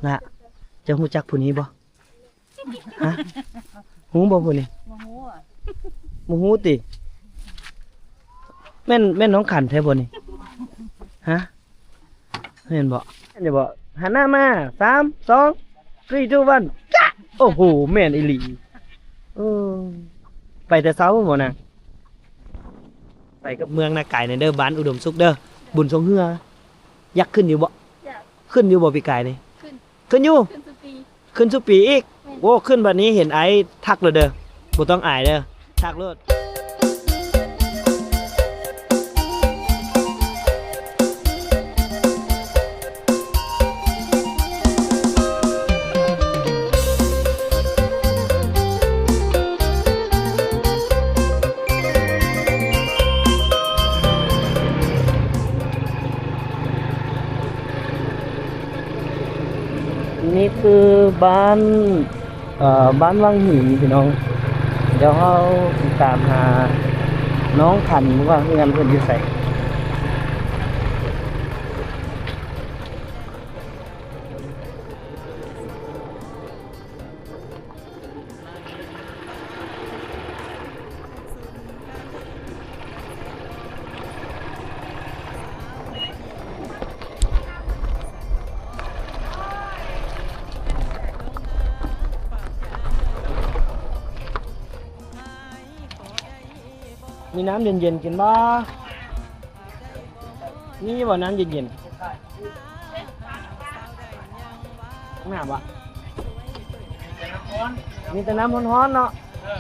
ນະ ເຈົ້າຮູ້ຈັກຜູ້ນີ້ບໍ່? ຮະ? ຮູ້ບໍ່ຜູ້ນີ້? ບໍ່ຮູ້ອະ ບໍ່ຮູ້ຕິ? ແມ່ນ ແມ່ນນ້ອງຂັນແທ້ບໍ່ນີ້? ຮະ? ແມ່ນບໍ່? ແມ່ນຢູ່ບໍ່? ຫັນໜ້າມາ ສາມ ສອງ three two one ຈະ ໂອ້ໂຫ ແມ່ນອີ່ຫຼີ. ເອີ ໄປແຕ່ເຊົ້າບໍ່ນາງ? ໄປກັບເມືອງນາກາຍແດ່ເດີ ບ້ານອຸດົມສຸກເດີ ບຸນຊ່ວງເຮືອ. ຢາກຂຶ້ນຢູ່ບໍ່? ຢາກ. ຂຶ້ນຢູ່ບໍ່ປີກາຍນີ້? ຂຶ້ນ. ຂຶ້ນຢູ່? ຂຶ້ນສູ່ປີ. ຂຶ້ນສູ່ປີອີກ? ແມ່ນ. ໂອ້ ຂຶ້ນບັດນີ້ເຫັນອ້າຍທັກໂລດເດີ ບໍ່ຕ້ອງອາຍເດີ ທັກໂລດ. ນີ້ຄືບ້ານ ເອີ ບ້ານວັງຫີນພີ່ນ້ອງ. ດຽວເຮົາຊິຕາມຫານ້ອງຂັນວ່າເຮືອນເພິ່ນຢູ່ໃສ. ມີນ້ຳເຢັນໆກິນບໍ່? ມີບໍ່ນ້ຳເຢັນໆ? ນ້ຳຫວາ? ມີແຕ່ນ້ຳຮ້ອນໆເນາະ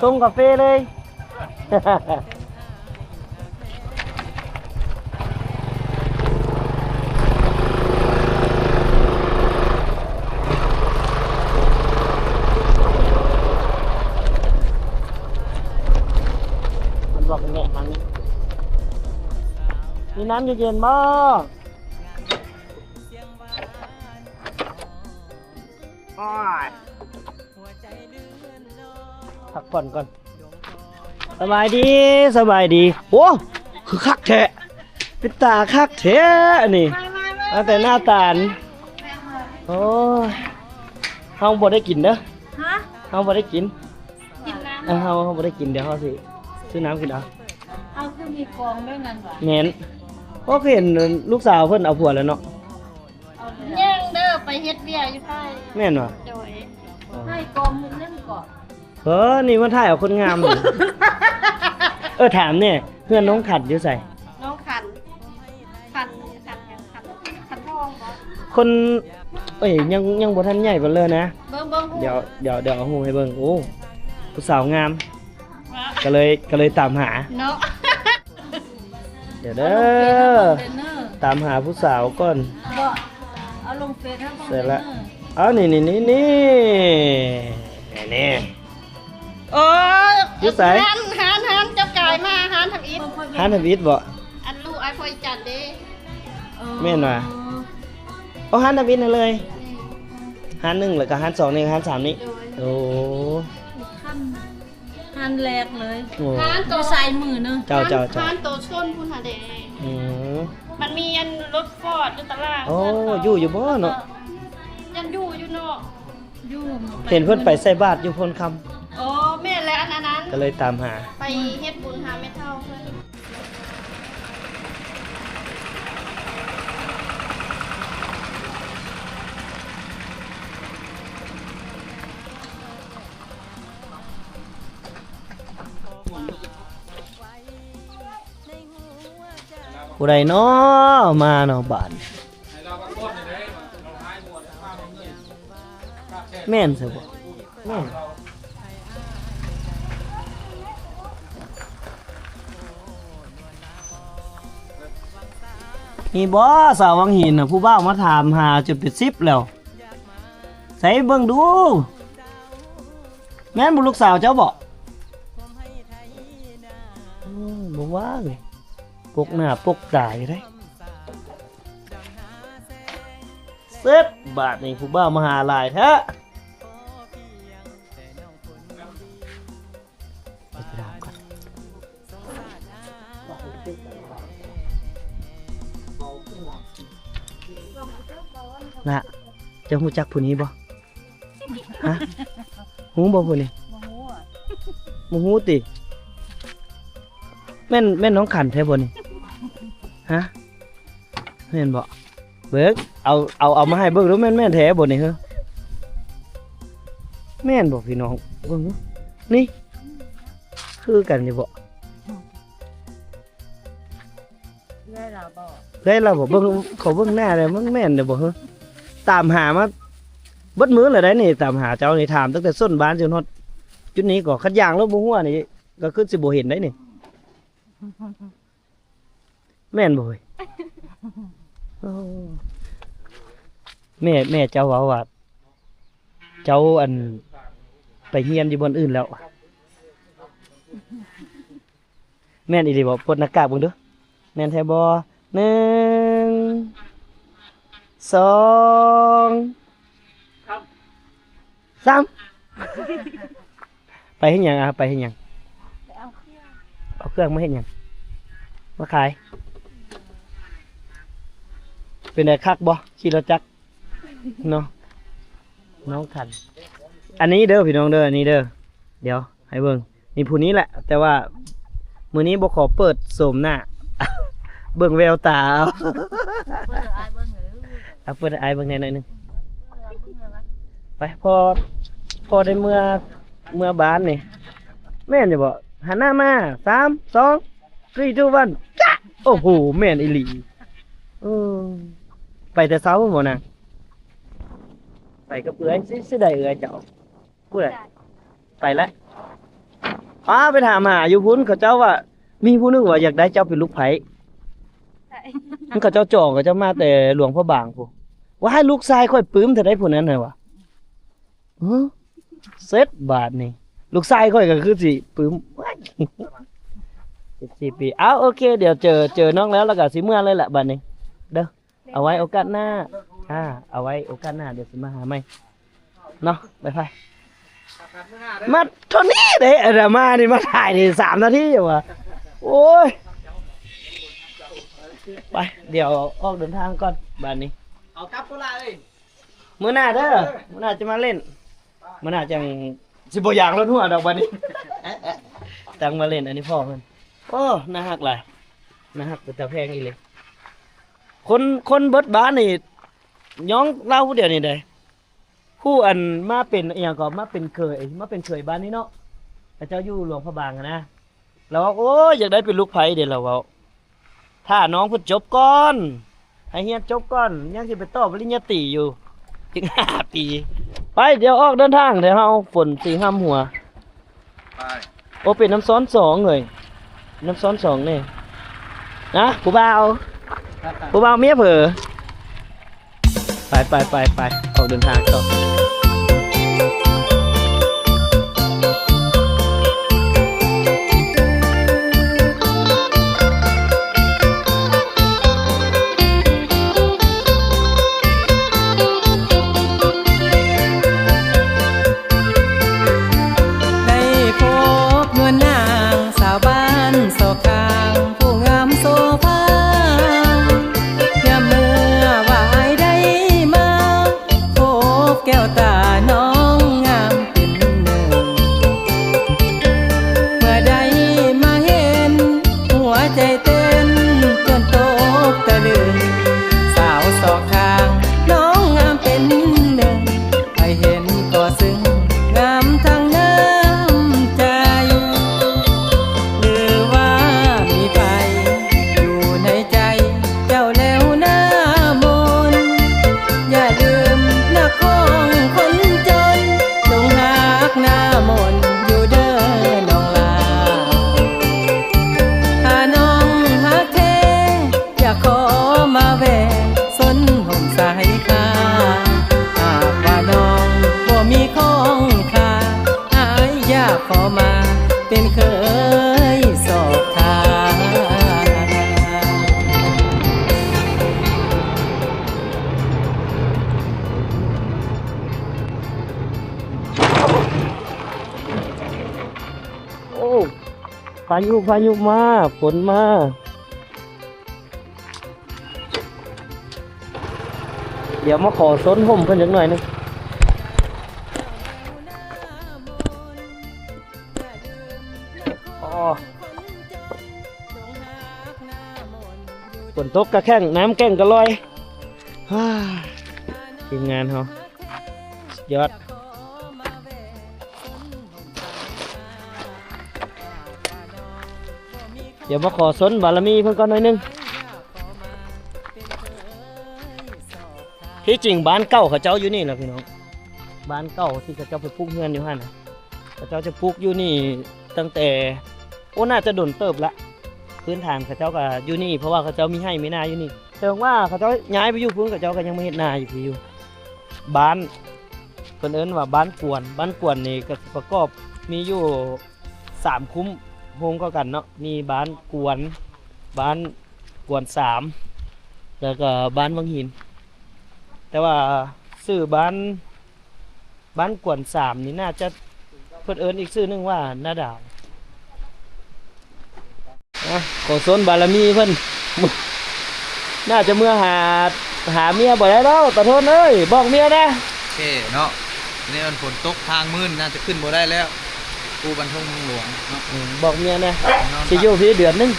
ຊົງກາເຟເລີຍ. ມັນບອກເປັນແມ່ມັນ ມີນ້ຳເຢັນໆບໍ່? ໂອ້ຍ ພັກຜ່ອນກ່ອນ. ສະບາຍດີ ສະບາຍດີ. ໂອ້ ຄືຄັກແທ້ ເປັນຕາຄັກແທ້ອັນນີ້ ມາແຕ່ໜ້າຕານ. ໂອ້ຍ ເຮົາບໍ່ໄດ້ກິນເດີ ຮະ ເຮົາບໍ່ໄດ້ກິນ ກິນນ້ຳ ເອີ ເຮົາ ເຮົາບໍ່ໄດ້ກິນ ດຽວເຮົາຊິຊື້ນ້ຳກິນເອົາ. ເຮົາຄືມີກອງແບບນັ້ນຫວາ? ແມ່ນ. ໂອ້ ຄືເຫັນລູກສາວເພິ່ນເອົາຜົວແລ້ວເນາະ. ຍັງເດີ ໄປເຮັດວຽກຢູ່ໄທ. ແມ່ນຫວາ? ໂດຍ. ໃຫ້ກອງເງິນນັ້ນເກາະ. ເອີ ນີ້ມາຖ່າຍເອົາຄົນງາມ. ເອີ ຖາມແດ່ ເຮືອນນ້ອງຂັນຢູ່ໃສ? ນ້ອງຂັນ ຂັນ ຂັນຫຍັງ? ຂັນ ຂັນທອງບໍ? ຄົນ ເອີຍ ຍັງ ຍັງບໍ່ທັນໃຫຍ່ປານເລີຍນະ. ເບິ່ງ ເບິ່ງຮູບ ດຽວ ດຽວ ດຽວເອົາຮູບໃຫ້ເບິ່ງ. ໂອ້ ຜູ້ສາວງາມ ກະເລີຍ ກະເລີຍຕາມຫາເນາະ. ດຽວເດີ ຕາມຫາຜູ້ສາວກ່ອນ. ເອົາລົງເຟສໃຫ້ເບິ່ງເດີ. ເອົາ ນີ້ ນີ້ ນີ້ ນີ້ ນີ້ ໂອ້ຍ ຢູ່ໃສ? ຮ້ານ ຮ້ານ ຮ້ານເຈົ້າກາຍມາ ຮ້ານທຳອິດ ຮ້ານທຳອິດບໍ? ອັນລູກອ້າຍພໍ່ອີຈັນເດ້. ແມ່ນຫວາ? ໂອ້ ຮ້ານທຳອິດນັ້ນເລີຍ. ຮ້ານໜຶ່ງ ແລ້ວກະຮ້ານສອງນີ້ ຮ້ານສາມນີ້. ໂດຍ. ໂອ້ ຂັ້ນ ຮ້ານແລກເລີຍ. ໂອ້ ຮ້ານໂຕ ຢູ່ຊ້າຍມືເນາະ. ເຈົ້າ ເຈົ້າ ເຈົ້າ. ຮ້ານໂຕຊົນພຸ້ນຫັ້ນເດ້. ອືມ ມັນມີອັນລົດຟອດຢູ່ຕະລ່າງ. ໂອ້ ເຮືອນເຂົາ ຢູ່ ຢູ່ບໍ່ເນາະ? ຍັງຢູ່ ຢູ່ເນາະ. ຢູ່ ເຫັນເພິ່ນໄປໃສ່ບາດຢູ່ໂພນຄຳ. ອໍ ແມ່ນແຫຼະ ອັນ ອັນນັ້ນ ກະເລີຍຕາມຫາ ໄປເຮັດບຸນຫາແມ່ເຖົ້າເພິ່ນ. ຜູ້ໃດນໍ ມານໍ ບາດນີ້ ແມ່ນຊະບໍ່? ແມ່ນ. ມີບໍ່ ສາວວັງຫີນນະ ຜູ້ບ່າວມາຖາມຫາຈົນເປັນສິບແລ້ວ. ໃສເບິ່ງດູ ແມ່ນບໍ່ລູກສາວເຈົ້າບໍ? ໂອ້ຍ ບໍ່ວ່າເລີຍ ປົກໜ້າປົກຕາຢູ່ເດ້. ເສັດ ບາດນີ້ຜູ້ບ່າວມາຫາຫຼາຍແທ້. ໄປຖາມກ່ອນ. ເວົ້າເປັນຫຍັງ? ເວົ້າເປັນຫຍັງ? ລະ ເຈົ້າຮູ້ຈັກຜູ້ນີ້ບໍ່? ຮະ? ຮູ້ບໍ່ຜູ້ນີ້? ບໍ່ຮູ້ອະ ບໍ່ຮູ້ຕິ? ແມ່ນ ແມ່ນນ້ອງຂັນແທ້ບໍ່ນີ້? ຮະ? ແມ່ນບໍ່? ເບິ່ງ ເອົາ ເອົາ ເອົາມາໃຫ້ເບິ່ງດູ ແມ່ນ ແມ່ນແທ້ບໍ່ນີ້ເຮີ? ແມ່ນບໍ່ພີ່ນ້ອງ? ເບິ່ງດູ ນີ້ ຄືກັນຢູ່ບໍ່? ເອື້ອຍລາວບໍ່? ເອື້ອຍລາວບໍ່? ເບິ່ງ ຂໍເບິ່ງໜ້າແດ່ ມັນແມ່ນແດ່ບໍ່ເຮີ? ຕາມຫາມາເບິດມື້ແລ້ວໄດ໋ນີ້ ຕາມຫາເຈົ້ານີ້ ຖາມຕັ້ງແຕ່ສົ້ນບ້ານຈົນຮອດຈຸດນີ້ກໍ ຄັນຢາງລົງບໍ່ຫົວນີ້ ກໍຄືຊິບໍ່ເຫັນໄດ໋ນີ້. ແມ່ນບໍ່ເຮີ້ຍ? ໂອ້ ແມ່ ແມ່ເຈົ້າເວົ້າວ່າ ເຈົ້າ ອັນ ໄປຮຽນຢູ່ບ່ອນອື່ນແລ້ວ. ແມ່ນອີ່ຫຼີບໍ່? ປົດໜ້າກາກເບິ່ງດູ ແມ່ນແທ້ບໍ່? ໜຶ່ງ ສອງ ສາມ ໄປເຮັດຫຍັງ? ອາ ໄປເຮັດຫຍັງ? ໄປເອົາເຄື່ອງ ເອົາເຄື່ອງມາເຮັດຫຍັງ? ມາຂາຍ. ເປັນໃດ ຄັກບໍ່? ຂີ່ລົດຈັກເນາະ ນ້ອງຄັນ. ອັນນີ້ເດີພີ່ນ້ອງເດີ ອັນນີ້ເດີ ດຽວໃຫ້ເບິ່ງ. ນີ້ຜູ້ນີ້ແຫຼະ ແຕ່ວ່າມື້ນີ້ບໍ່ຂໍເປີດໂສມໜ້າ ເບິ່ງແວວຕາເອົາ. ເປີດໃຫ້ອ້າຍເບິ່ງເດີ ເອົາ ເປີດໃຫ້ອ້າຍເບິ່ງແດ່ໜ້ອຍໜຶ່ງ. ໄປ ພໍ່ ພໍ່ໄດ້ເມືອ ເມືອບ້ານນີ້ ແມ່ນຢູ່ບໍ່? ຫັນໜ້າມາ ສາມ ສອງ three two one ຈະ ໂອ້ໂຫ ແມ່ນອີ່ຫຼີ. ເອີ ໄປແຕ່ເຊົ້າພຸ້ນບໍ່ນາງ? ໄປກັບເອື້ອຍ ຊິ ຊິໄດ້ເອື້ອຍເຈົ້າ. ຜູ້ໃດ? ໄປແລ້ວ. ອ້າ ໄປຖາມຫາຢູ່ພຸ້ນ ເຂົາເຈົ້າວ່າ ມີຜູ້ໜຶ່ງວ່າຢາກໄດ້ເຈົ້າເປັນລູກໃພ້. ໃຜ? ເຂົາເຈົ້າຈອງ ເຂົາເຈົ້າມາແຕ່ຫຼວງພະບາງພຸ້ນ. ວ້າຍ ລູກຊາຍຂ້ອຍປຶ້ມແທ້ໃດ໋ຜູ້ນັ້ນນະວ່າ. ເອີ ເສັດບາດນີ້ ລູກຊາຍຂ້ອຍກໍຄືຊິປຶ້ມ. ສິບສີ່ປີ. ເອົາ ໂອເຄ ດຽວເຈີ ເຈີນ້ອງແລ້ວ ແລ້ວກໍຊິເມືອເລີຍແຫຼະບາດນີ້ເດີ. ເອົາໄວ້ໂອກາດໜ້າ ອ່າ ເອົາໄວ້ໂອກາດໜ້າ ດຽວຊິມາຫາໃໝ່ເນາະ. ບາຍບາຍ. ມາເທົ່ານີ້ເດ້ ອັນນະ ມານີ້ ມາຖ່າຍນີ້ສາມນາທີວ່າ. ໂອ້ຍ ໄປ ດຽວອອກເດີນທາງກ່ອນບາດນີ້. ເອົາກັບພຸ້ນລະເອີຍ ມື້ໜ້າເດີ ມື້ໜ້າຈະມາຫຼິ້ນ. ມື້ໜ້າຈັ່ງຊິບໍ່ຢາງລົດຫົວດອກບາດນີ້ ຕັ້ງມາຫຼິ້ນ. ອັນນີ້ພໍ່ເພິ່ນ. ໂອ້ ໜ້າຮັກຫຼາຍ ໜ້າຮັກເປັນຕາແພງອີ່ຫຼີ. ຄົນ ຄົນເບິດບ້ານນີ້ຍ້ອງລາວຜູ້ດຽວນີ້ເດ້. ຜູ້ອັນມາເປັນອີ່ຫຍັງກໍ ມາເປັນເຂີຍ ມາເປັນເຂີຍບ້ານນີ້ເນາະ ເຂົາເຈົ້າຢູ່ຫຼວງພະບາງຫັ້ນນະ. ລາວວ່າ ໂອ້ຍ ຢາກໄດ້ເປັນລູກໃພ້ເດ້ ລາວເວົ້າ. ຖ້ານ້ອງເພິ່ນຈົບກ່ອນ ໃຫ້ຮຽນຈົບກ່ອນ ຍັງຊິໄປຕໍ່ປະລິນຍາຕີຢູ່ ອີກຫ້າປີ. ໄປ ດຽວອອກເດີນທາງເດີເຮົາ ຝົນຊິຫ້ຳຫົວ. ໂອ ເປັນນ້ຳຊ້ອນສອງເອີຍ ນ້ຳຊ້ອນສອງນີ້ນະ ຜູ້ບ່າວ ຜູ້ບ່າວເມຍເຜີ. ໄປ ໄປ ໄປ ໄປ ອອກເດີນທາງຕໍ່. ໄດ້ພົບນວນນາງສາວບ້ານຊອກຂ້າງ ຜູ້ງາມໂສພາ ຍາມເມື່ອວ່າອ້າຍໄດ້ມາ ພົບແກ້ວຕານ້ອງງາມເປັນໜຶ່ງ ເມື່ອໃດມາເຫັນ ຫົວໃຈເຕັ້ນຈົນຕົກຕະລຶງ ສາວສອກຂ້າງນ້ອງງາມເປັນໜຶ່ງ ໃຜເຫັນກໍຊຶ້ງງາມທັງນ້ຳໃຈ ຫຼືວ່າມີໃຜຢູ່ໃນໃຈເຈົ້າແລ້ວນາມົນ ຢ່າລືມນັກຮ້ອງຄົນຈົນ ຈົ່ງຮັກນາມົນຢູ່ເດີນ້ອງຫຼ້າ ຖ້ານ້ອງຮັກແທ້ ຢາກຂໍມາແວ່ສົນຫົ່ມສາຍຄາ ຫາກວ່ານ້ອງບໍ່ມີຂອງຄ່າ ອ້າຍຢາກຂໍມາເປັນເຂີຍສອບທາງ. ໂອ້ ພາຍຸ ພາຍຸມາ ຝົນມາ. ດຽວມາຂໍຊົນຮົ່ມເພິ່ນຈັກໜ້ອຍໜຶ່ງ. ອໍ ຝົນຕົກກະແຂ້ງ ນ້ຳແກ້ງກະລອຍ. ອ່າ ທີມງານເຮົາ ສຸດຍອດ. ດຽວມາຂໍຊົນບາລະມີເພິ່ນກ່ອນໜ້ອຍໜຶ່ງ. ທີ່ຈິງບ້ານເກົ່າເຂົາເຈົ້າຢູ່ນີ້ລະພີ່ນ້ອງ, ບ້ານເກົ່າທີ່ເຂົາເຈົ້າໄປປຸກເຮືອນຢູ່ຫັ້ນນະ ເຂົາເຈົ້າຈະປຸກຢູ່ນີ້ຕັ້ງແຕ່ ໂອ້ ໜ້າຈະດົນເຕີບລະ. ພື້ນຖານເຂົາເຈົ້າກະຢູ່ນີ້ ເພາະວ່າເຂົາເຈົ້າມີໄຮ່ມີນາຢູ່ນີ້. ເຖິງວ່າເຂົາເຈົ້າຍ້າຍໄປຢູ່ພຸ້ນ ເຂົາເຈົ້າກະຍັງມາເຮັດນາຢູ່ພີ້ຢູ່. ບ້ານ ເພິ່ນເອີ້ນວ່າບ້ານກວນ. ບ້ານກວນນີ້ກະປະກອບມີຢູ່ສາມຄຸ້ມໂຮງເຂົ້າກັນເນາະ, ມີບ້ານກວນ, ບ້ານກວນສາມ ແລ້ວກະບ້ານວັງຫີນ. ແຕ່ວ່າຊື່ບ້ານ ບ້ານກວນສາມນີ້ໜ້າຈະ ເພິ່ນເອີ້ນອີກຊື່ໜຶ່ງວ່ານາດາວ. ອ່ະ ຂໍຊົນບາລະມີເພິ່ນ ໜ້າຈະເມືອຫາ ຫາເມຍບໍ່ໄດ້ແລ້ວ ຕາທົນເອີຍ ບອກເມຍແດ່. ເອີເນາະ ນີ້ມັນຝົນຕົກ ທາງມືນ ໜ້າຈະຂຶ້ນບໍ່ໄດ້ແລ້ວ ພູບັນທົງເມືອງຫຼວງເນາະ. ອືມ ບອກເມຍແດ່ ນອນ ຊິຢູ່ພີ້ເດືອນໜຶ່ງ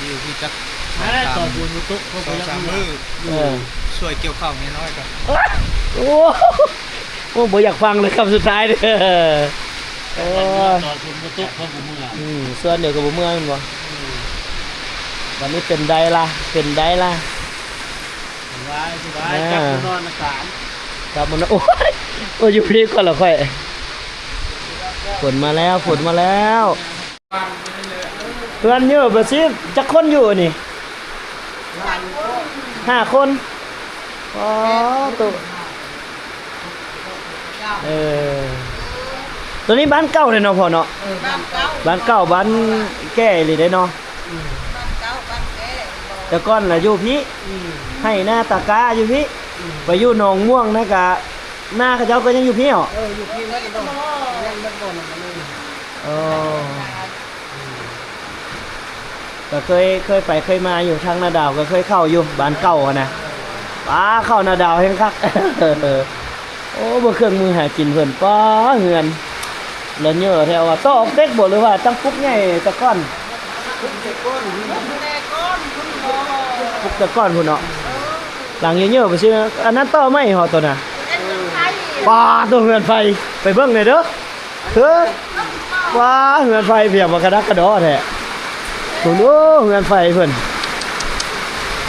ຢູ່ພີ້ຈັກສອງສາມ ຕອນຝົນຕົກ ສອງສາມມື້ ຢູ່ ເອີ ຊ່ວຍກ່ຽວເຂົ້າເມຍນ້ອຍກ່ອນ. ໂອ້ ໂອ້ ບໍ່ຢາກຟັງເລີຍຄຳສຸດທ້າຍເດີ. ໂອ້ຍ ຕອນຝົນບໍ່ຕົກເຂົາບໍ່ເມືອ. ອືມ ສ່ວນດຽວກໍບໍ່ເມືອແມ່ນບໍ່? ອືມ ບັດນີ້ເປັນໃດລະ ເປັນໃດລະ? ສະບາຍ ສະບາຍ. ອ່າ ກັບມານອນນະຕານ ກັບມານອນ. ໂອ້ຍ ໂອ້ຍ ຢູ່ພີ້ກ່ອນລະຂ້ອຍ. ຝົນມາແລ້ວ ຝົນມາແລ້ວ. ເຮືອນຢູ່ບໍ່ຊິ ຈັກຄົນຢູ່ນີ້? ຫ້າຄົນ. ອໍ ໂຕ ເອີ ໂຕນີ້ບ້ານເກົ່າເດ້ເນາະພໍ່ເນາະ? ເອີ ບ້ານເກົ່າ ບ້ານເກົ່າ ບ້ານແກ່ອີ່ຫຼີເດ້ເນາະ. ອືມ ບ້ານເກົ່າ ບ້ານແກ່. ແຕ່ກ່ອນລະຢູ່ພີ້ ອືມ ໄຮ່ນາຕາກ້າຢູ່ພີ້. ອືມ ໄປຢູ່ໜອງມ່ວງນະກະ ນາເຂົາເຈົ້າກໍຍັງຢູ່ພີ້ເນາະ? ເອີ ຢູ່ພີ້ເນາະ ຍັງເບິດບໍ່ນະ. ໂອ້ ກໍເຄີຍ ເຄີຍໄປເຄີຍມາຢູ່ທາງນາດາວ ກໍເຄີຍເຂົ້າຢູ່ບ້ານເກົ່າຫັ້ນນະ. ປ້າ ເຂົ້ານາດາວແຮງຄັກ. ໂອ້ ເບິ່ງເຄື່ອງມືຫາກິນເພິ່ນ ປ້າ ເຮືອນລະເຍີະແທ້ວ່າ. ຕໍ່ອອກເຕັກບໍ່ ຫຼືວ່າຕັ້ງປຸກໃຫຍ່ແຕ່ກ່ອນ? ປຸກແຕ່ກ່ອນ ປຸກແຕ່ກ່ອນພຸ້ນເນາະ. ຫຼັງເຍີະໆ ໄປຊິ ອັນນັ້ນຕໍ່ໄມ້ເຮົາໂຕນະ. ເອີ ປ້າ ໂຕເຮືອນໄຟ ໄປເບິ່ງແດ່ເດີ. ເອີ ວ້າ ເຮືອນໄຟພຽງວ່າກະດັກກະດໍແທ້. ໂອ້ໂຫ ເຮືອນໄຟເພິ່ນ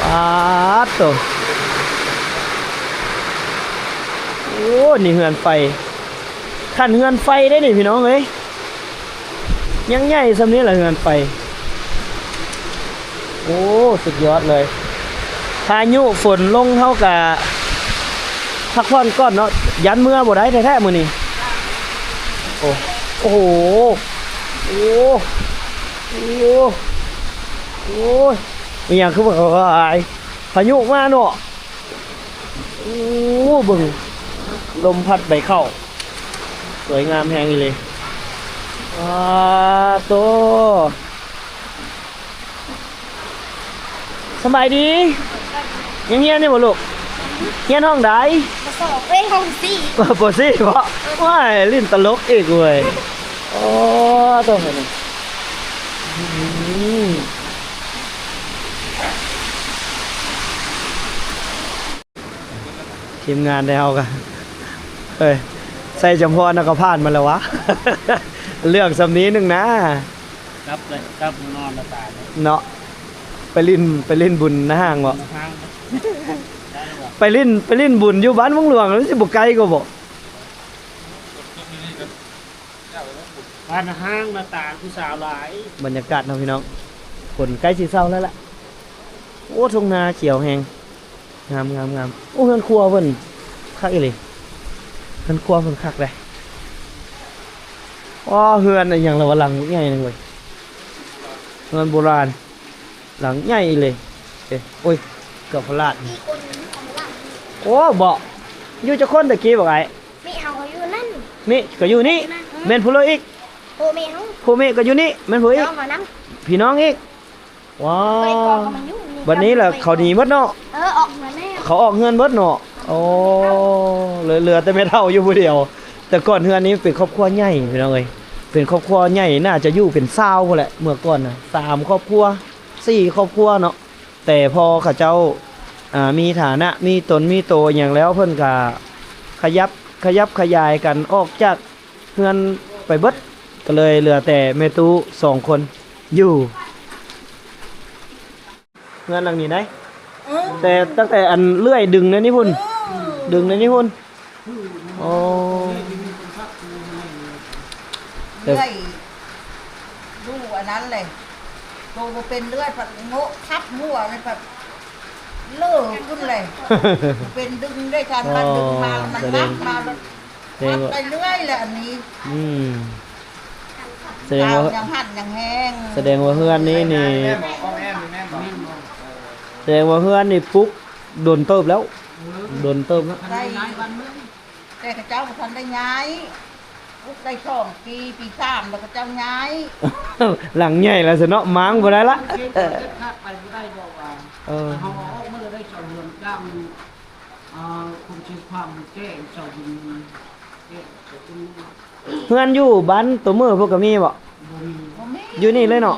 ປາດໂຕ. ໂອ້ ນີ້ເຮືອນໄຟ ຄັນເຮືອນໄຟເດ້ນີ້ພີ່ນ້ອງເອີຍ. ຍັງໃຫຍ່ສ່ຳນີ້ລະເຮືອນໄຟ. ໂອ້ ສຸດຍອດເລີຍ. ພາຍຸຝົນລົງ ເຮົາກະພັກຜ່ອນກ່ອນເນາະ, ຢ້ານເມືອບໍ່ໄດ້ແທ້ໆມື້ນີ້. ໂອ້ ໂອ້ໂຫ ໂອ້ ໂອ້ ໂອ້ຍ ອີຫຍັງຄືວ່າອາຍ ພາຍຸມາເນາະ. ໂອ້ ເບິ່ງ ລົມພັດໃບເຂົ້າ ສວຍງາມແຮງອີ່ຫຼີ. ປາໂຕ ສະບາຍດີ. ຍັງຮຽນຢູ່ບໍ່ລູກ? ຮຽນຫ້ອງໃດ? ປ.ສອງ ເອີຍ ຫ້ອງສີ່. ປ.ສີ່ບໍ? ວ້າຍ ຫຼິ້ນຕະຫຼົກອີກເວີຍ. ໂອ້ ໂຕ ອືມ. ທີມງານໄດ້ເຮົາກະ ເອີຍ ໃສ່ຈຳພອນເຮົາກະຜ່ານມາແລ້ວຫວາ. ເລື່ອງສ່ຳນີ້ໜຶ່ງນາ ກັບເລີຍ ກັບນອນລະຕາຍເນາະ. ໄປຫຼິ້ນ ໄປຫຼິ້ນບຸນນະຫ້າງບໍ? ນະຫ້າງ ໄປຫຼິ້ນ ໄປຫຼິ້ນບຸນຢູ່ບ້ານວັງຫຼວງ ມັນຊິບໍ່ໄກກວ່າບໍ? ບ້ານນະຫ້າງນະຕານ ຜູ້ສາວຫຼາຍ. ບັນຍາກາດເນາະພີ່ນ້ອງ ຝົນໃກ້ຊິເຊົາແລ້ວລະ. ໂອ້ ທົ່ງນາຂຽວແຮງ ງາມ ງາມ ງາມ. ໂອ້ ເຮືອນຄົວເພິ່ນຄັກອີ່ຫຼີ ເຮືອນຄົວເພິ່ນຄັກເດ້. ອໍ ເຮືອນອີ່ຫຍັງລະວະ ຫຼັງໃຫຍ່ໜຶ່ງເວີຍ ເຮືອນໂບລານ ຫຼັງໃຫຍ່ອີ່ຫຼີ. ເອີ ໂອ້ຍ ເກືອບພະລາດ. ໂອ້ ເບາະ ຢູ່ຈັກຄົນຕະກີ້ບອກອ້າຍ? ແມ່ເຮົາກໍຢູ່ນັ້ນ ແມ່ກໍຢູ່ນີ້. ແມ່ນຜູ້ລາວອີກ? ພໍ່ແມ່ເຮົາ ພໍ່ແມ່ກໍຢູ່ນີ້ ແມ່ນຜູ້ອີກ? ນ້ອງເຮົານຳ ພີ່ນ້ອງອີກ. ວ້າ ໄປກອງກັນມາຢູ່ນີ້ ບັດນີ້ລະເຂົາໜີໝົດເນາະ. ເອີ ອອກເຮືອນແລ້ວ ເຂົາອອກເຮືອນເບິດເນາະ. ໂອ້ ເຫຼືອ ເຫຼືອແຕ່ແມ່ເຖົ້າຢູ່ຜູ້ດຽວ. ແຕ່ກ່ອນເຮືອນນີ້ເປັນຄອບຄົວໃຫຍ່ພີ່ນ້ອງເອີຍ ເປັນຄອບຄົວໃຫຍ່ ໜ້າຈະຢູ່ເປັນຊາວພຸ້ນແຫຼະ ເມື່ອກ່ອນນະ ສາມຄອບຄົວ ສີ່ຄອບຄົວເນາະ. ແຕ່ພໍເຂົາເຈົ້າ ອ່າ ມີຖານະ ມີຕົນມີໂຕອີ່ຫຍັງແລ້ວ ເພິ່ນກະຂະຫຍັບ ຂະຫຍັບຂະຫຍາຍກັນອອກຈາກເຮືອນໄປເບິດ ກໍເລີຍເຫຼືອແຕ່ແມ່ຕູ້ສອງຄົນຢູ່ ເຮືອນຫຼັງນີ້ໄດ໋ ເອີ ແຕ່ຕັ້ງແຕ່ອັນເລື່ອຍດຶງໃນນີ້ພຸ້ນ ເອີ ດຶງໃນນີ້ພຸ້ນ. ອໍ ເລື່ອຍດູອັນນັ້ນເລີຍ ໂຕບໍ່ເປັນເລື່ອຍ ພັດໂງະທັບຫົວເລີຍ ພັດເລີຂຶ້ນເລີຍ ເປັນດຶງໄດ້ທັນ ອໍ ມັນດຶງມາແລ້ວມັນ ສະແດງ ຮັກມາແລ້ວ ສະແດງວ່າ ຮັກໄປເລື້ອຍແຫຼະອັນນີ້ ອືມ ສະແດງວ່າ ຍັງຫັນຍັງແຮງ ສະແດງວ່າເຮືອນນີ້ນີ້ ສະແດງວ່າເຮືອນນີ້ປຸກດົນເຕີບແລ້ວ ດົນເຕີບແລ້ວ ໄດ້ ແຕ່ເຂົາເຈົ້າບໍ່ທັນໄດ້ຍ້າຍ ປຸກໄດ້ສອງປີ ປີສາມແລ້ວເຂົາເຈົ້າຍ້າຍ ຫຼັງໃຫຍ່ແລ້ວຊັ້ນເນາະ ມ້າງບໍ່ໄດ້ລະ ເອີ ເຮົາເອົາອອກມາແລ້ວໄດ້ເຊົາເຮືອນຈ້າງ ອ່າ ຄົນຊື່ຄວາມແກ້ເຊົາດິນ ແກ້ເຊົາດິນ ເຮືອນຢູ່ບ້ານໂຕເມີພຸ້ນກໍມີບໍ່? ບໍ່ມີ ບໍ່ມີ ຢູ່ນີ້ເລີຍເນາະ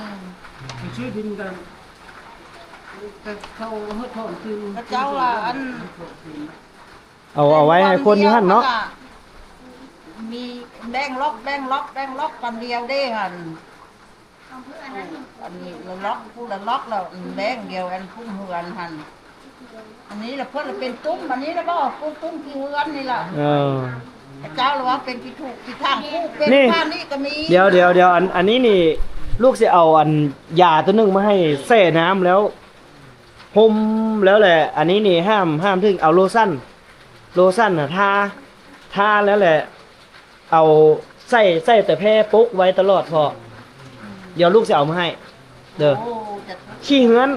ໄປຊື້ດິນກັນ ແຕ່ເຂົາເຮັດຖອນຄືນ ເຂົາເຈົ້າວ່າອັນ ເອົາ ເອົາໄວ້ໃຫ້ຄົນຢູ່ຫັ້ນເນາະ ມີແບ່ງລັອກ ແບ່ງລັອກ ແບ່ງລັອກ ປານດຽວເດ້ຫັ້ນ ອັນນີ້ລັອກ ຜູ້ລະລັອກ ແລ້ວແບ່ງດຽວ ອັນປຸ້ມເຮືອນຫັ້ນ ອັນນີ້ລະເພິ່ນລະເປັນຕຸ້ມ ອັນນີ້ລະບໍ່ ປຸ້ມ ຕຸ້ມຂີ້ເຮືອນນີ້ລະ ເອີ ເຈົ້າລະວ່າເປັນຂີ້ທຸກຂີ້ທາງ ຜູ້ເປັນ ນີ້ ຂ້າງນີ້ກໍມີ ດຽວ ດຽວ ດຽວ ອັນ ອັນນີ້ນີ້ ລູກຊິເອົາອັນຢາໂຕໜຶ່ງມາໃຫ້ແຊ່ນ້ຳແລ້ວ ຫົ່ມແລ້ວແຫຼະ ອັນນີ້ນີ້ຫ້າມ ຫ້າມເຖິງເອົາໂລຊັນ ໂລຊັນນະທາ ທາແລ້ວແຫຼະ ເອົາໃສ່ ໃສ່ແຕ່ແພປົກໄວ້ຕະຫຼອດພໍ້ ດຽວລູກຊິເອົາມາໃຫ້ເດີ. ຂີ້ເຮືອນ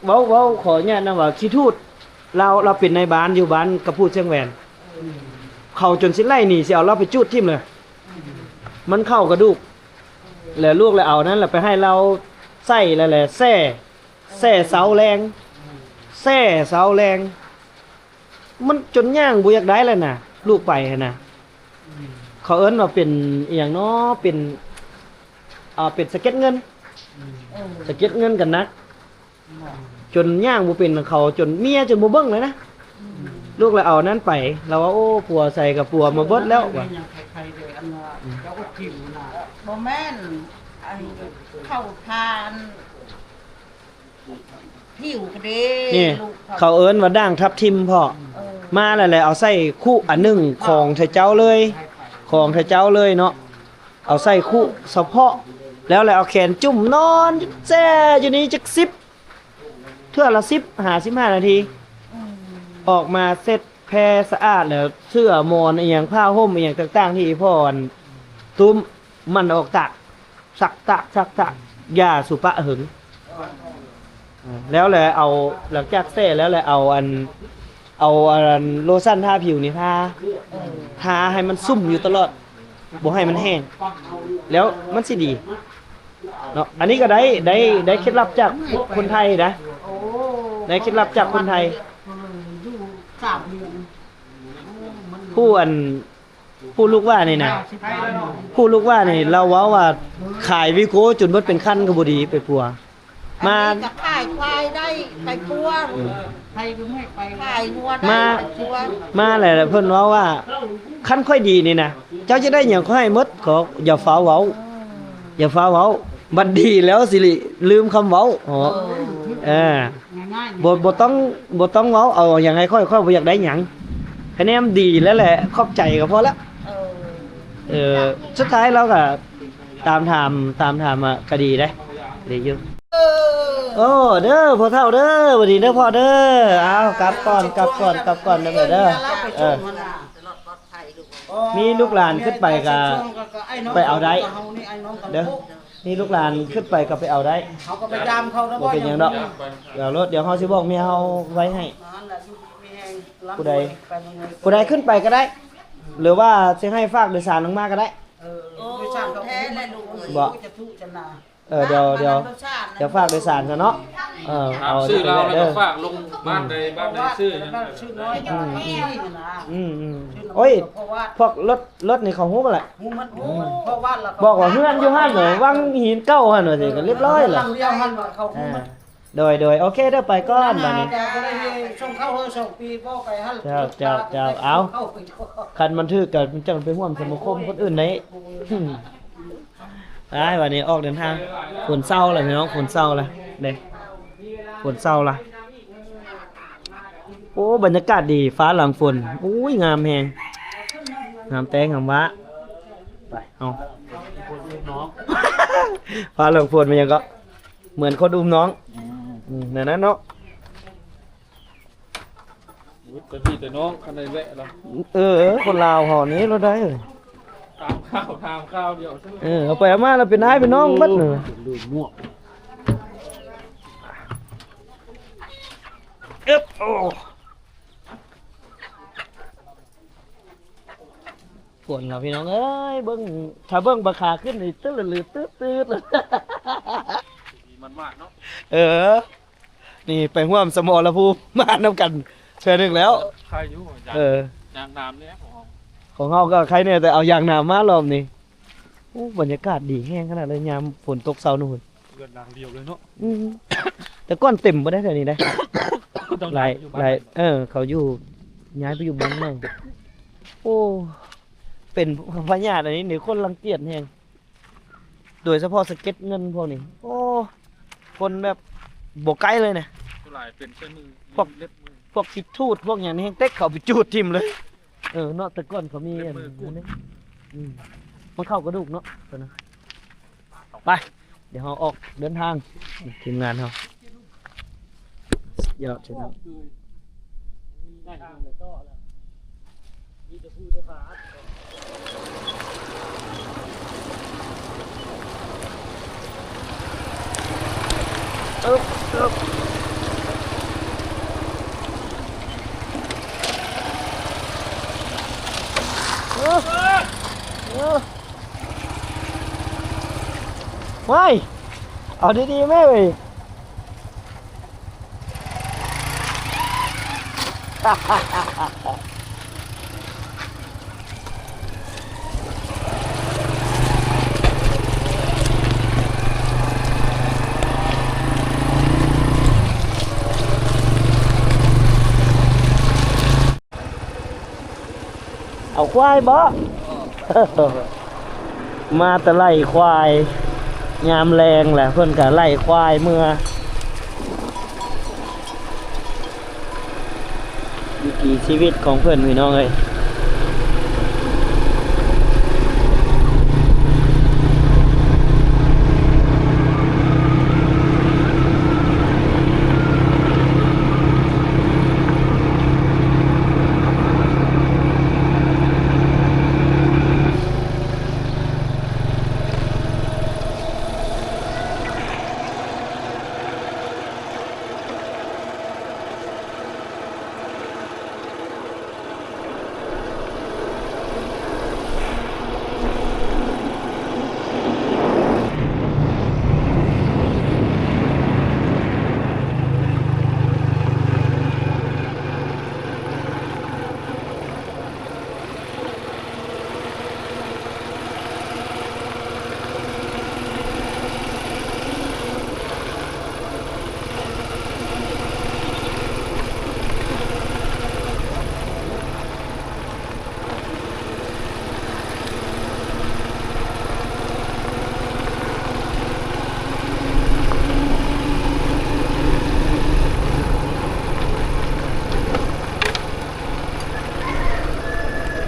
ເວົ້າ ເວົ້າ ຂໍອະນຸຍາດນຳວ່າ ຂີ້ທູດ ລາວ ລາວເປັນນາຍບ້ານຢູ່ບ້ານກະພູດຊຽງແຫວນ ເຂົາຈົນຊິໄລ່ໜີ ຊິເອົາລາວໄປຈູດຖິ້ມເລີຍ ມັນເຂົ້າກະດູກ ແລ້ວລູກລະເອົານັ້ນລະໄປໃຫ້ລາວໃສ່ ແລ້ວແຫຼະແຊ່ ແຊ່ເຊົ້າແລງ ແຊ່ເຊົ້າແລງ ມັນຈົນຍ່າງບໍ່ຢາກໄດ້ແລ້ວນະ ລູກໄປຫັ້ນນະ ເຂົາເອີ້ນວ່າເປັນອີ່ຫຍັງເນາະ ເປັນ ເປັນສະເກັດເງິນ ສະເກັດເງິນກັນນະ ຈົນຍ່າງບໍ່ເປັນ ເຂົາຈົນເມຍຈົນບໍ່ເບິ່ງເລີຍນະ ລູກລະເອົານັ້ນໄປ ລາວວ່າ ໂອ້ ຜົວໃສກະຜົວມາເບິດແລ້ວວ່າ ບໍ່ແມ່ນ ອັນ ເຂົ້າທານ ຜິວກະເດ ນີ້ ເຂົາເອີ້ນວ່າດ່າງທັບທິມພໍ່ ເອີ ມາແລ້ວແຫຼະ ເອົາໃສ່ຄຸອັນໜຶ່ງຂອງໄທເຈົ້າເລີຍ ຂອງໄທເຈົ້າເລີຍເນາະ ເອົາໃສ່ຄຸສະເພາະ ແລ້ວແຫຼະເອົາແຂນຈຸ້ມນອນແຊ່ຢູ່ນີ້ຈັກສິບ ເທື່ອລະສິບ ຫາສິບຫ້ານາທີ ອອກມາເຊັດແພສະອາດແລ້ວ ເສື້ອໝອນອີ່ຫຍັງ ຜ້າຫົ່ມອີ່ຫຍັງຕ່າງໆ ທີ່ພໍ່ອັນຕຸ້ມ ມັນອອກຕາກ ຊັກຕາກ ຊັກຕາກ ຢ່າສຸປະເຫິງ ແລ້ວແຫຼະເອົາ ຫຼັງຈາກແຊ່ແລ້ວແຫຼະເອົາອັນ ເອົາອັນໂລຊັນທາຜິວນີ້ທາ ທາໃຫ້ມັນຊຸ່ມຢູ່ຕະຫຼອດ ບໍ່ໃຫ້ມັນແຫ້ງ ແລ້ວມັນຊິດີເນາະ. ອັນນີ້ກໍໄດ້ ໄດ້ ໄດ້ເຄັດລັບຈາກຄົນໄທນະ ໄດ້ເຄັດລັບຈາກຄົນໄທ ຜູ້ອັນ ຜູ້ລູກວ່ານີ້ນະ ຜູ້ລູກວ່ານີ້ລາວເວົ້າວ່າ ຂາຍວີໂກ້ຈົນເບິດເປັນຄັນກໍບໍ່ດີໄປປົວ ມາ ອັນນີ້ກໍຂາຍຄວາຍໄດ້ໄປປົວ ເອີ ຂາຍງົວໄດ້ ມາ ໄປປົວ ມາແຫຼະ ເພິ່ນເວົ້າວ່າ ຄັນຂ້ອຍດີນີ້ນະ ເຈົ້າຈະໄດ້ຫຍັງຂ້ອຍໃຫ້ໝົດ ຂໍຢ່າຟ້າວເວົ້າ ຢ່າຟ້າວເວົ້າ ບັດດີແລ້ວຊິລືມຄຳເວົ້າ ເອີ ເອີ ບໍ່ ບໍ່ຕ້ອງ ບໍ່ຕ້ອງເວົ້າ ເອົາຫຍັງໃຫ້ຂ້ອຍ ຂ້ອຍບໍ່ຢາກໄດ້ຫຍັງ ຄະແນນດີແລ້ວແຫຼະ ຂອບໃຈກໍພໍແລ້ວ ເອີ ເອີ ສຸດທ້າຍລາວກໍຕາມຖາມ ຕາມຖາມວ່າກໍດີເດ້ ດີຢູ່ ເອີ ໂອ້ ເດີພໍ່ເຖົ້າເດີ ຫວັດດີເດີພໍ່ເດີ ເອົາ ກັບກ່ອນ ກັບກ່ອນ ກັບກ່ອນເດີແມ່ເດີ ເອີ ມີລູກຫຼານຂຶ້ນໄປກໍໄປເອົາໄດ້ເດີ ມີລູກຫຼານຂຶ້ນໄປກໍໄປເອົາໄດ້ ເຮົາກໍໄປຢາມເຂົາ ບໍ່ເປັນຫຍັງດອກ ດຽວໂລດ ດຽວເຮົາຊິບອກເມຍເຮົາໄວ້ໃຫ້ ຜູ້ໃດ ຜູ້ໃດຂຶ້ນໄປກໍໄດ້ ຫຼືວ່າຊິໃຫ້ຝາກໂດຍສານລົງມາກໍໄດ້ ເອີ ໂດຍສານເຂົາ ແທ້ແຫຼະລູກເອີຍ ບໍ່ ຈະທຸກຈະໜາ ເອີ ດຽວ ດຽວ ດຽວຝາກໂດຍສານຊະເນາະ. ເອີ ເອົາ ຊື້ແລ້ວ ແລ້ວກໍຝາກລົງບ້ານໃດ ບ້ານໃດ ຊື້ຫຍັງ ຊື້ນ້ອຍ ອືມ ອືມ ອືມ ໂອ້ຍ ພວກລົດ ລົດນີ້ເຂົາຮູ້ໝົດແຫຼະ ຮູ້ໝົດ ອືມ ເພາະວ່າ ບອກວ່າເຮືອນຢູ່ຫັ້ນເນາະ ວັງຫີນເກົ່າຫັ້ນວ່າຊີ້ ກໍລຽບຮ້ອຍແລ້ວ ຫຼັງດຽວຫັ້ນວ່າເຂົາຮູ້ໝົດ. ອ່າ ໂດຍ ໂດຍ ໂອເຄເດີ ໄປກ່ອນບາດນີ້. ເຈົ້າ ເຈົ້າ ເຈົ້າ ເອົາ ຄັນມັນຖືກກໍຈັ່ງໄປຮ່ວມສະມາຄົມຄົນອື່ນໄດ້. ໄປ ບາດນີ້ອອກເດີນທາງ. ຝົນເຊົາແລ້ວພີ່ນ້ອງ ຝົນເຊົາແລ້ວເດ້ ຝົນເຊົາລະ. ໂອ້ ບັນຍາກາດດີ ຟ້າຫຼັງຝົນ ໂອ້ຍ ງາມແຮງ ງາມແຕ່ງາມຫວາ. ໄປ ເອົາ ຟ້າຫຼັງຝົນແມ່ນຫຍັງເກາະ? ເໝືອນຄົນອຸ້ມນ້ອງ ອືມ ອືມ ແນວນັ້ນເນາະ. ໂອ້ຍ ໄປພີ່ແຕ່ນ້ອງ ຄັນໄດ້ແວະລະ ເອີ ຄົນລາວເຮົານີ້ລະໄດ້ ຖາມຂ່າວ ຖາມຂ່າວດຽວ ເອີ ເອົາໄປເອົາມາລະເປັນອ້າຍເປັນນ້ອງເບິດເລີຍ. ເອີບ ໂອ້ ຝົນລະພີ່ນ້ອງເອີຍ ເບິ່ງ ຖ້າເບິ່ງບາຂາຂຶ້ນນີ້ ຕຶດລະລືດ ຕຶດໆ ມັນມາກເນາະ ເອີ. ນີ້ໄປຮ່ວມສະໝໍລະພູມມານຳກັນເທື່ອໜຶ່ງແລ້ວ ໄຄຢູ່ ເອີ ຢາງໜາມແດ່ຂອງເຮົາ ຂອງເຮົາກໍໄຄແດ່ ແຕ່ເອົາຢາງໜາມມາລອບນີ້. ໂອ້ ບັນຍາກາດດີແຮງຂະໜາດເລີຍ ຍາມຝົນຕົກເຊົານີ້ ເຮືອນຫຼັງດຽວເລີຍເນາະ ອືມ ແຕ່ກ່ອນເຕັມບໍ່ໄດ້ແຖວນີ້ໄດ໋ ຫຼາຍ ຫຼາຍ ເອີ ເຂົາຢູ່ ຍ້າຍໄປຢູ່ບ້ານໃໝ່. ໂອ້ ເປັນພະຍາດອັນນີ້ນີ້ ຄົນລັງກຽດແຮງ ໂດຍສະເພາະສະເກັດເງິນພວກນີ້ ໂອ້ ຄົນແບບບໍ່ໃກ້ເລີຍນະ ຫຼາຍເປັນໃສ່ມື ພວກ ເລັບມື ພວກຊິຈູດພວກຫຍັງນີ້ແຮງເຕັກເຂົ້າໄປຈູດຖິ້ມເລີຍ. ເອີເນາະ ແຕ່ກ່ອນເຂົາມີອັນນັ້ນ ອືມ ມັນເຂົ້າກະດູກເນາະ ຕົວນັ້ນ. ໄປ ດຽວເຮົາອອກເດີນທາງ ທີມງານເຮົາ ສຸດຍອດ ອຶບ ອຶບ ເອີ ເອີ ວ້າຍ ເອົາດີໆແມ່ເອີຍ. ເອົາຄວາຍບໍ? ມາແຕ່ໄລ່ຄວາຍ ຍາມແລງແຫຼະ ເພິ່ນກະໄລ່ຄວາຍເມືອ. ວິຖີຊີວິດຂອງເພິ່ນພີ່ນ້ອງເອີຍ.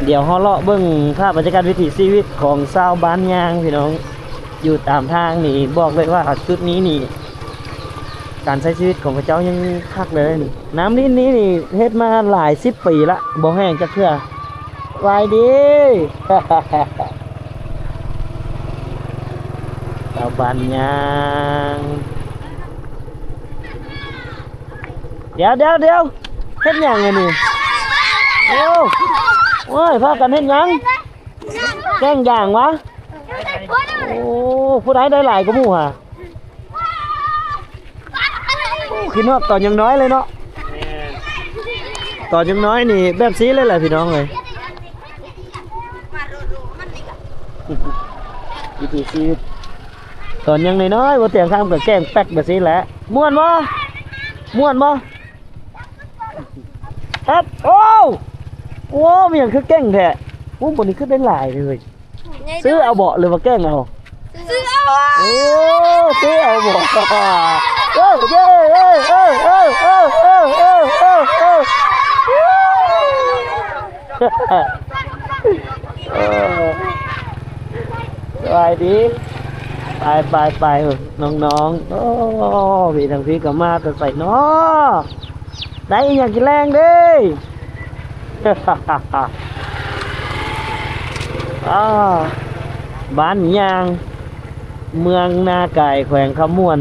ດຽວເຮົາເລາະເບິ່ງພາບບັນຍາກາດວິຖີຊີວິດຂອງຊາວບ້ານຍ່າງພີ່ນ້ອງ ຢູ່ຕາມທາງນີ້ ບອກເລີຍວ່າຈຸດນີ້ນີ້ ການໃຊ້ຊີວິດຂອງເຂົາເຈົ້າຍັງຄັກເລີຍ. ນ້ຳລິນນີ້ນີ້ເຮັດມາຫຼາຍສິບປີລະ ບໍ່ແຫ້ງຈັກເທື່ອ. ສະບາຍດີ ຊາວບ້ານຍ່າງ. ດຽວ ດຽວ ດຽວ ເຮັດຫຍັງອັນນີ້? ໂອ້ ໂອ້ຍ ພາກັນເຮັດຫຍັງ? ແກ້ງຢາງຫວາ? ໂອ້ ຜູ້ໃດໄດ້ຫຼາຍກວ່າໝູ່ຫາ? ກິນຮອດຕອນຍັງນ້ອຍເລີຍເນາະ. ຕອນຍັງນ້ອຍນີ້ແບບຊີ້ເລີຍແຫຼະພີ່ນ້ອງເອີຍ. ວິຖີຊີວິດຕອນຍັງນ້ອຍໆ ບໍ່ຕຽງຂ້າມກໍແກ້ງແປັກແບບຊີ້ແຫຼະ. ມ່ວນບໍ່? ມ່ວນບໍ່? ຄັບ. ໂອ້! ໂອ້ ມີຫຍັງຄືເກັ່ງແທ້? ໂອ້ ບໍ່ນີ້ຄືໄດ້ຫຼາຍເລີຍ. ຊື້ເອົາເບາະ ຫຼືວ່າແກ້ງເອົາ? ຊື້ເອົາ. ໂອ້ ຊື້ເອົາເບາະ. ເອີ ເອີ ເອີ ສະບາຍດີ. ໄປ ໄປ ໄປ ນ້ອງໆ. ໂອ້ ພີ່ທາງພີ້ກໍມາແຕ່ໃສເນາະ? ໄດ້ອີ່ຫຍັງກິນແລງເດ້? ອ້າ ບ້ານຍາງ ເມືອງນາກາຍ ແຂວງຄຳມ່ວນ.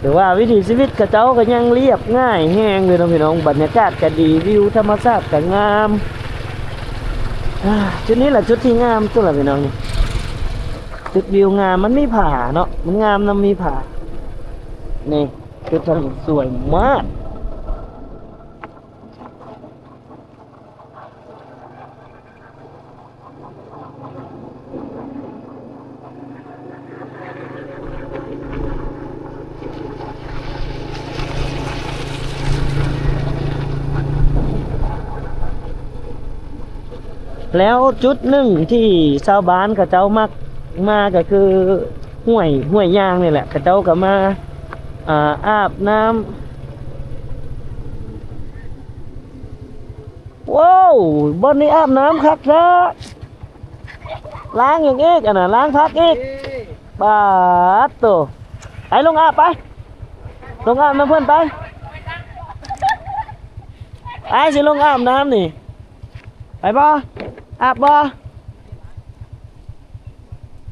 ຖືວ່າວິຖີຊີວິດເຂົາເຈົ້າກໍຍັງລຽບງ່າຍແຮງຢູ່ເນາະພີ່ນ້ອງ. ບັນຍາກາດກໍດີ ວິວທຳມະຊາດກໍງາມ. ອ່າ ຈຸດນີ້ແຫຼະຈຸດທີ່ງາມສຸດລະພີ່ນ້ອງ. ຈຸດວິວງາມ ມັນມີຜາເນາະ ມັນງາມນຳມີຜາ. ນີ້ ຈຸດທາງສວຍມາກ. ແລ້ວຈຸດໜຶ່ງທີ່ຊາວບ້ານເຂົາເຈົ້າມັກມາກໍຄືຫ້ວຍ ຫ້ວຍຍາງນີ້ແຫຼະ. ເຂົາເຈົ້າກໍມາ ອ່າ ອາບນ້ຳ. ວ້າວ ບ່ອນນີ້ອາບນ້ຳຄັກແທ້. ລ້າງຫຍັງອີກ? ອັນນັ້ນລ້າງຜັກອີກ. ປາດໂຕ. ໄປລົງອາບໄປ. ລົງອາບນຳເພິ່ນໄປ. ອ້າຍຊິລົງອາບນ້ຳນີ້. ໄປບໍ່? ອາບບໍ່?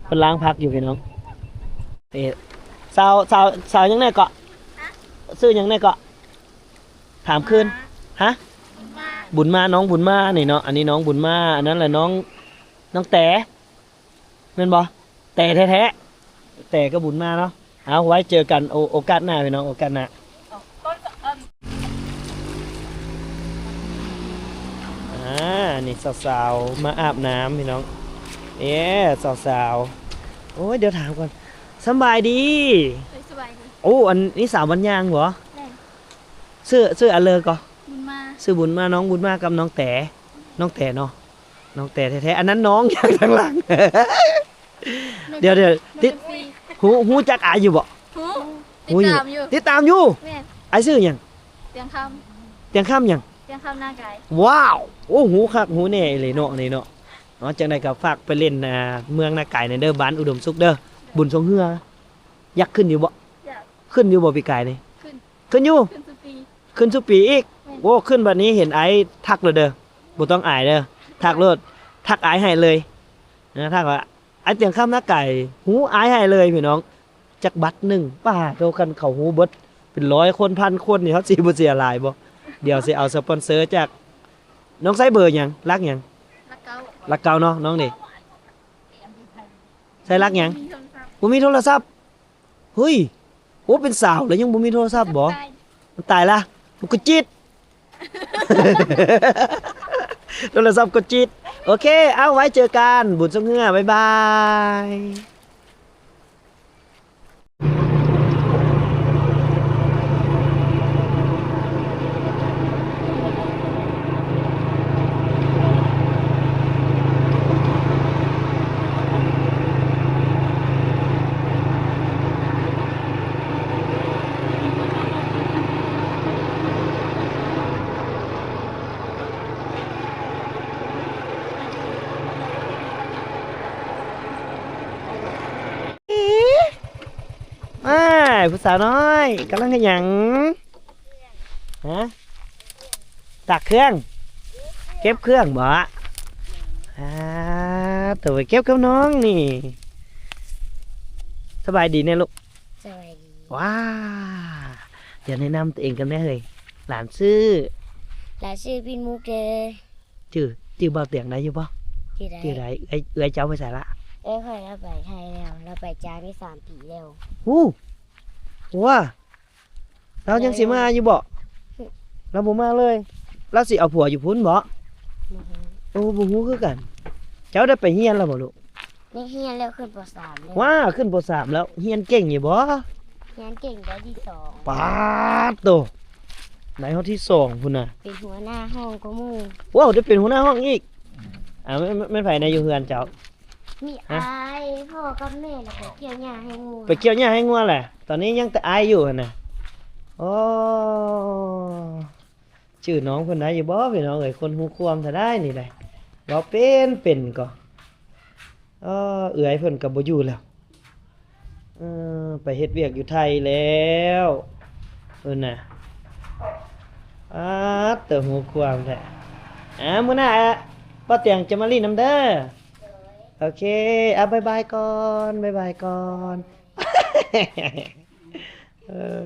ເພິ່ນລ້າງຜັກຢູ່ພີ່ນ້ອງ. ເອີ ສາວ ສາວ ສາວຫຍັງແດ່ເກາະ? ຊື່ຫຍັງແດ່ເກາະ? ຖາມຄືນ. ຮະ? ບຸນມາ. ນ້ອງບຸນມານີ້ເນາະ. ອັນນີ້ນ້ອງບຸນມາ. ອັນນັ້ນລະນ້ອງ ນ້ອງແຕ ແມ່ນບໍ່? ແຕແທ້ໆ ແຕກັບບຸນມາເນາະ. ເອົາ ໄວ້ເຈີກັນ ໂອ ໂອກາດໜ້າພີ່ນ້ອງ ໂອກາດໜ້າ. ອ່າ ນີ້ສາວໆ ມາອາບນ້ຳພີ່ນ້ອງ. ເອີ ສາວໆ. ໂອ້ຍ ດຽວຖາມກ່ອນ. ສຳບາຍດີ. ໂດຍ ສະບາຍດີ. ໂອ້ ອັນນີ້ສາວບ້ານຍາງບໍ່? ແມ່ນ. ຊື່ ຊື່ອາເລີກໍ? ບຸນມາ. ຊື່ບຸນມາ. ນ້ອງບຸນມາກັບນ້ອງແຕ. ນ້ອງແຕເນາະ. ນ້ອງແຕແທ້ໆ. ອັນນັ້ນນ້ອງ ທາງຫຼັງ. ດຽວໆ ຕິດ ຮູ້ ຮູ້ຈັກອ້າຍຢູ່ບໍ່? ຮູ້. ຮູ້ຢູ່. ຕິດຕາມຢູ່. ຕິດຕາມຢູ່. ແມ່ນ. ອ້າຍຊື່ຫຍັງ? ຕຽງຄຳ. ຕຽງຄຳຫຍັງ? ຕຽງຄຳນາກາຍ. ວ້າວ ໂອ້ ຮູ້ຄັກຮູ້ແນ່ອີ່ຫຼີເນາະ ອັນນີ້ເນາະ. ເນາະ ຈັ່ງໃດກໍຝາກໄປຫຼິ້ນ ອ່າ ເມືອງນາກາຍແດ່ເດີ ບ້ານອຸດົມສຸກເດີ. ບຸນຊ່ວງເຮືອ ຢາກຂຶ້ນຢູ່ບໍ່? ຢາກ. ຂຶ້ນຢູ່ບໍ່ປີກາຍນີ້? ຂຶ້ນ. ຂຶ້ນຢູ່? ຂຶ້ນສູ່ປີ. ຂຶ້ນສູ່ປີອີກ? ແມ່ນ. ໂອ້ ຂຶ້ນບັດນີ້ເຫັນອ້າຍທັກແລ້ວເດີ ບໍ່ຕ້ອງອາຍເດີ ທັກໂລດ ທັກອ້າຍໃຫ້ເລີຍນະ. ທັກວ່າ ອ້າຍຕຽງຄຳນາກາຍ ຮູ້ອ້າຍໃຫ້ເລີຍພີ່ນ້ອງ. ຈັກບາດໜຶ່ງ ປາໂທ ຄັນເຂົາຮູ້ເບິດເປັນຮ້ອຍຄົນ ພັນຄົນນີ້ ເຮົາຊິບໍ່ເສຍຫຼາຍບໍ່? ດຽວຊິເອົາສະປອນເຊີຈາກ ນ້ອງໃຊ້ເບີຫຍັງ? ຫຼັກຫຍັງ? ຫຼັກເກົ້າ. ຫຼັກເກົ້າເນາະ ນ້ອງນີ້. ໃຊ້ຫຼັກຫຍັງ? ບໍ່ມີໂທລະສັບ. ເຮີ້ຍ ໂອ້ ເປັນສາວແລ້ວຍັງບໍ່ມີໂທລະສັບບໍ່? ຕາຍລະ ມັນກໍຈິດ ໂທລະສັບກໍຈິດ. ໂອເຄ ເອົາ ໄວ້ເຈີກັນ ບຸນຊ່ວງເຮືອ ບາຍບາຍ. ອ້າຍ ຜູ້ສາວນ້ອຍ ກຳລັງເຮັດຫຍັງ? ຮະ? ຕາກເຄື່ອງ? ເກັບເຄື່ອງບໍ? ອ່າ ໂຕໄປເກັບກັບນ້ອງນີ້. ສະບາຍດີແນ່ລູກ. ສະບາຍດີ. ວ້າ ດຽວແນະນຳຕົວເອງກັນແດ່ເຮີ້ຍ. ຫຼານຊື່? ຫຼານຊື່ປິ່ນມຸກເດີ. ຈື່ ຈື່ບ່າວຕຽງໄດ້ຢູ່ບໍ່? ຈື່ໄດ້. ຈື່ໄດ້. ເອື້ອຍ ເອື້ອຍເຈົ້າໄປໃສລະ? ເອື້ອຍຂ້ອຍລາວໄປໄທແລ້ວ ລາວໄປຈານໄດ້ສາມປີແລ້ວ. ໂອ້ ວ້າ ລາວຍັງຊິມາຢູ່ບໍ່? ລາວບໍ່ມາເລີຍ. ລາວຊິເອົາຜົວຢູ່ພຸ້ນບໍ່? ໂອ້ ບໍ່ຮູ້ຄືກັນ. ເຈົ້າໄດ້ໄປຮຽນແລ້ວບໍ່ລູກ? ໄດ້ຮຽນແລ້ວ ຂຶ້ນ ປ.ສາມ ແລ້ວ. ວ້າ ຂຶ້ນ ປ.ສາມ ແລ້ວ. ຮຽນເກັ່ງຢູ່ບໍ່? ຮຽນເກັ່ງ ໄດ້ທີສອງ. ປາດໂຕ ໄດ້ຮອດທີສອງພຸ້ນນະ. ເປັນຫົວໜ້າຫ້ອງກວ່າໝູ່. ວ້າວ ໄດ້ເປັນຫົວໜ້າຫ້ອງອີກ. ອ່າ ແມ່ນ ແມ່ນ ແມ່ນໃຜແດ່ຢູ່ເຮືອນເຈົ້າ? ມີ ຮະ? ອ້າຍ ພໍ່ກັບແມ່ ແລ້ວໄປກ່ຽວຫຍ້າໃຫ້ງົວ. ໄປກ່ຽວຫຍ້າໃຫ້ງົວແຫຼະ. ຕອນນີ້ຍັງແຕ່ອ້າຍຢູ່ຫັ້ນນະ. ໂອ້ ຈື່ນ້ອງເພິ່ນໄດ້ຢູ່ບໍ່ພີ່ນ້ອງເອີຍ? ຄົນຮູ້ຄວາມແທ້ໄດ໋ນີ້ໄດ໋. ເວົ້າເປັນເປັນກໍ ເອີ ເອື້ອຍເພິ່ນກໍບໍ່ຢູ່ແລ້ວ. ເອີ ໄປເຮັດວຽກຢູ່ໄທແລ້ວເພິ່ນນະ. ອາດ ແຕ່ຮູ້ຄວາມແທ້. ອ່າ ມື້ໜ້າປ້າຕຽງຈະມາຫຼິ້ນນຳເດີ. ໂອເຄ ອ່າ ບາຍບາຍກ່ອນ ບາຍບາຍກ່ອນ. ເອີ